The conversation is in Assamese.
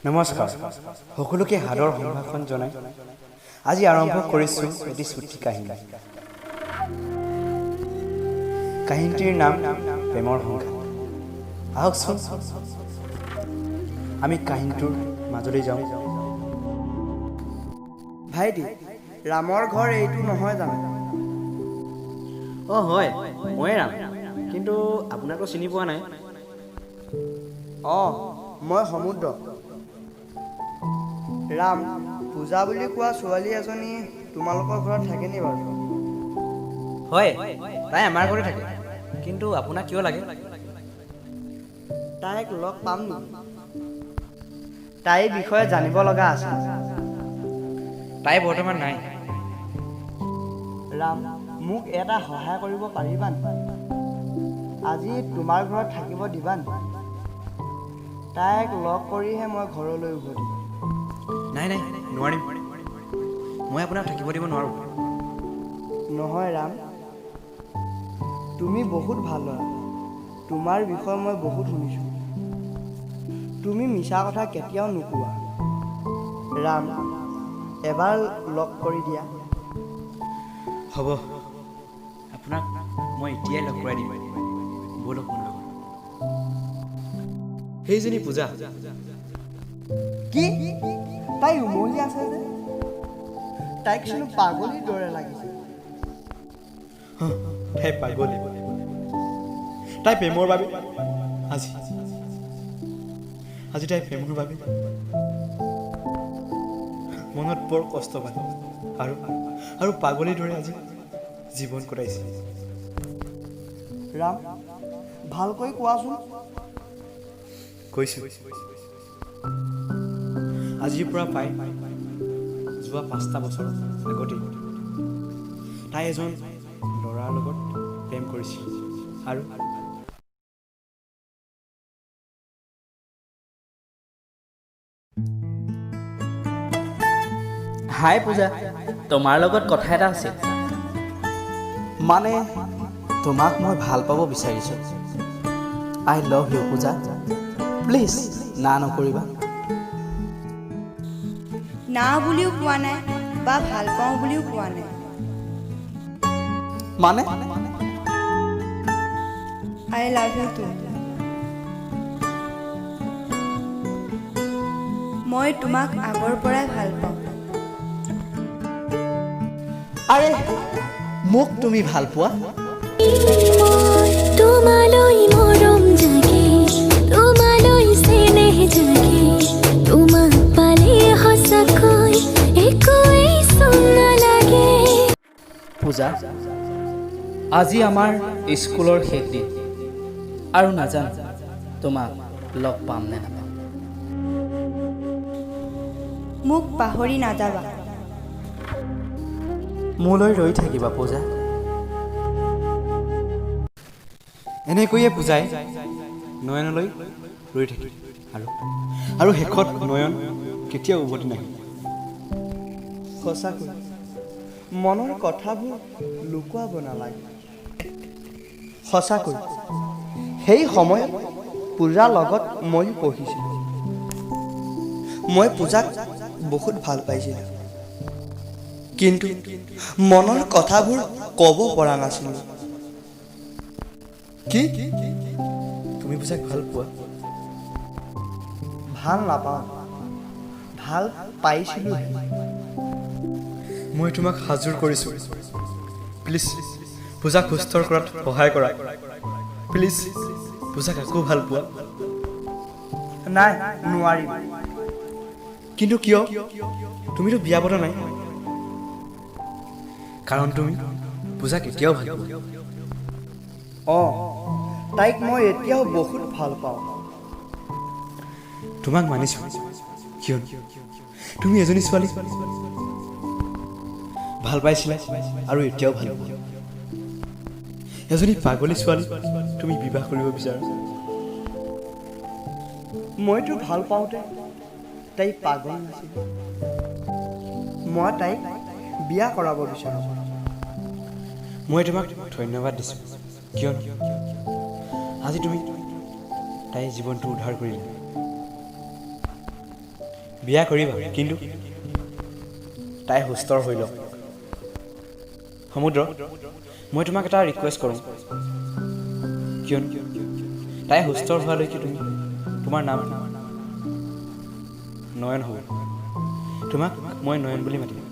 নমস্কাৰ, সকলোকে সাদৰ সম্ভাষণ জনাই আজি আৰম্ভ কৰিছোঁ এটি চুটি কাহিনী। কাহিনীটিৰ নাম প্ৰেমৰ সংঘাত। আহকচোন আমি কাহিনীটোৰ মাজলৈ যাওঁ। ভাইটি, ৰামৰ ঘৰ এইটো নহয় জানো? অঁ হয়, ময়ে ৰাম, কিন্তু আপোনাকো চিনি পোৱা নাই। অঁ, মই সমুদ্ৰ। ৰাম, পূজা বুলি কোৱা ছোৱালী এজনী তোমালোকৰ ঘৰত থাকেনি বাৰু? হয়, তাই আমাৰ ঘৰতে থাকে, কিন্তু আপোনাক কিয় লাগে? তাইক লগ পাম নেকি? তাইৰ বিষয়ে জানিব লগা আছে। তাই বৰ্তমান নাই। ৰাম, মোক এটা সহায় কৰিব পাৰিবা নেকি? আজি তোমাৰ ঘৰত থাকিব দিবা নেকি? তাইক লগ কৰিহে মই ঘৰলৈ উভতিম। নাই নাই, নোৱাৰিম, মই আপোনাক থাকিব দিব নোৱাৰোঁ। নহয় ৰাম, তুমি বহুত ভাল ল'ৰা, তোমাৰ বিষয়ে মই বহুত শুনিছোঁ। তুমি মিছা কথা কেতিয়াও নোকোৱা। ৰাম, এবাৰ লগ কৰি দিয়া। হ'ব, আপোনাক মই এতিয়াই লগ কৰাই দিম। ব'লক মোৰ লগত। সেইজনী পূজা। কি, তাই উমলি আছে যে? তাইকচোন পাগলীৰ দৰে লাগিছে। তাই পাগলী, তাই প্ৰেমৰ বাবে আজি আজি তাই প্ৰেমৰ বাবে মনত বৰ কষ্ট পালে আৰু আৰু পাগলীৰ দৰে আজি জীৱন কটাইছে। ৰাম, ভালকৈ কোৱাচোন। কৈছোঁ, আজিৰ পৰা প্ৰায় যোৱা 5টা বছৰ আগতেই তাই এজন ল'ৰাৰ লগত প্ৰেম কৰিছিল আৰু হাই পূজা, তোমাৰ লগত কথা এটা আছিল। মানে তোমাক মই ভাল পাব বিচাৰিছোঁ। I love you Puja, please না নকৰিবা। না বুলিও কোৱা নাই বা ভাল পাওঁ বুলিও কোৱা নাই। মানে? I love you too. মই তোমাক আগৰ পৰাই ভাল পাওঁ। আৰে মোক তুমি ভাল পোৱা? তোমালৈ মৰম জাগে, তোমালৈ চেনেহ জাগে, তোমাক পালে সঁচাকৈ একোৱেই চোন নালাগে। পূজা, আজি আমাৰ স্কুলৰ শেষ দিন আৰু নাজানো তোমাক লগ পাম নে নাপাম। মোক পাহৰি নাযাবা। মোলৈ ৰৈ থাকিবা পূজা। এনেকৈয়ে পূজাই নয়নলৈ ৰৈ থাকিল আৰু আৰু শেষত নয়ন কেতিয়াও উভতি নাহিল। সঁচাকৈ মনৰ কথাবোৰ লুকুৱাব নালাগে। সঁচাকৈ সেই সময়ত পূজাৰ লগত ময়ো পঢ়িছিলোঁ। মই পূজাক বহুত ভাল পাইছিলোঁ, কিন্তু মনৰ কথাবোৰ ক'ব পৰা নাছিলোঁ। কি, তুমি পূজাক ভাল পোৱা? ভাল নাপাওঁ, ভাল পাইছিলোঁহে। মই তোমাক সাজুৰ কৰিছোঁ, প্লিজ পূজাক সুস্থ কৰাত সহায় কৰা। প্লিজ পূজাক আকৌ ভাল পোৱা। নাই, নোৱাৰিম। কিন্তু কিয়? তুমিতো বিয়া পতা নাই। কাৰণ তুমি পূজাক এতিয়াও ভাল পোৱা। অঁ, তাইক মই এতিয়াও বহুত ভাল পাওঁ। তোমাক মানিছোঁ, কিয় তুমি এজনী ছোৱালী ভাল পাইছিলা আৰু এতিয়াও ভাল পোৱা। এজনী পাগলী ছোৱালী তুমি বিবাহ কৰিব বিচাৰা। মইতো ভাল পাওঁতে তাই পাগল নাছিল। মই তাইক বিয়া কৰাব বিচাৰোঁ। মই তোমাক ধন্যবাদ দিছোঁ, কিয়নো আজি তুমি তাইৰ জীৱনটো উদ্ধাৰ কৰিলা। বিয়া কৰিবা, কিন্তু তাই সুস্থ হৈ লওক। সমুদ্ৰ, মই তোমাক এটা ৰিকুৱেষ্ট কৰোঁ, কিয়নো তাই সুস্থ হোৱালৈকে তুমি তোমাৰ নাম নয়ন হ'ব। তোমাক মই নয়ন বুলি মাতিম।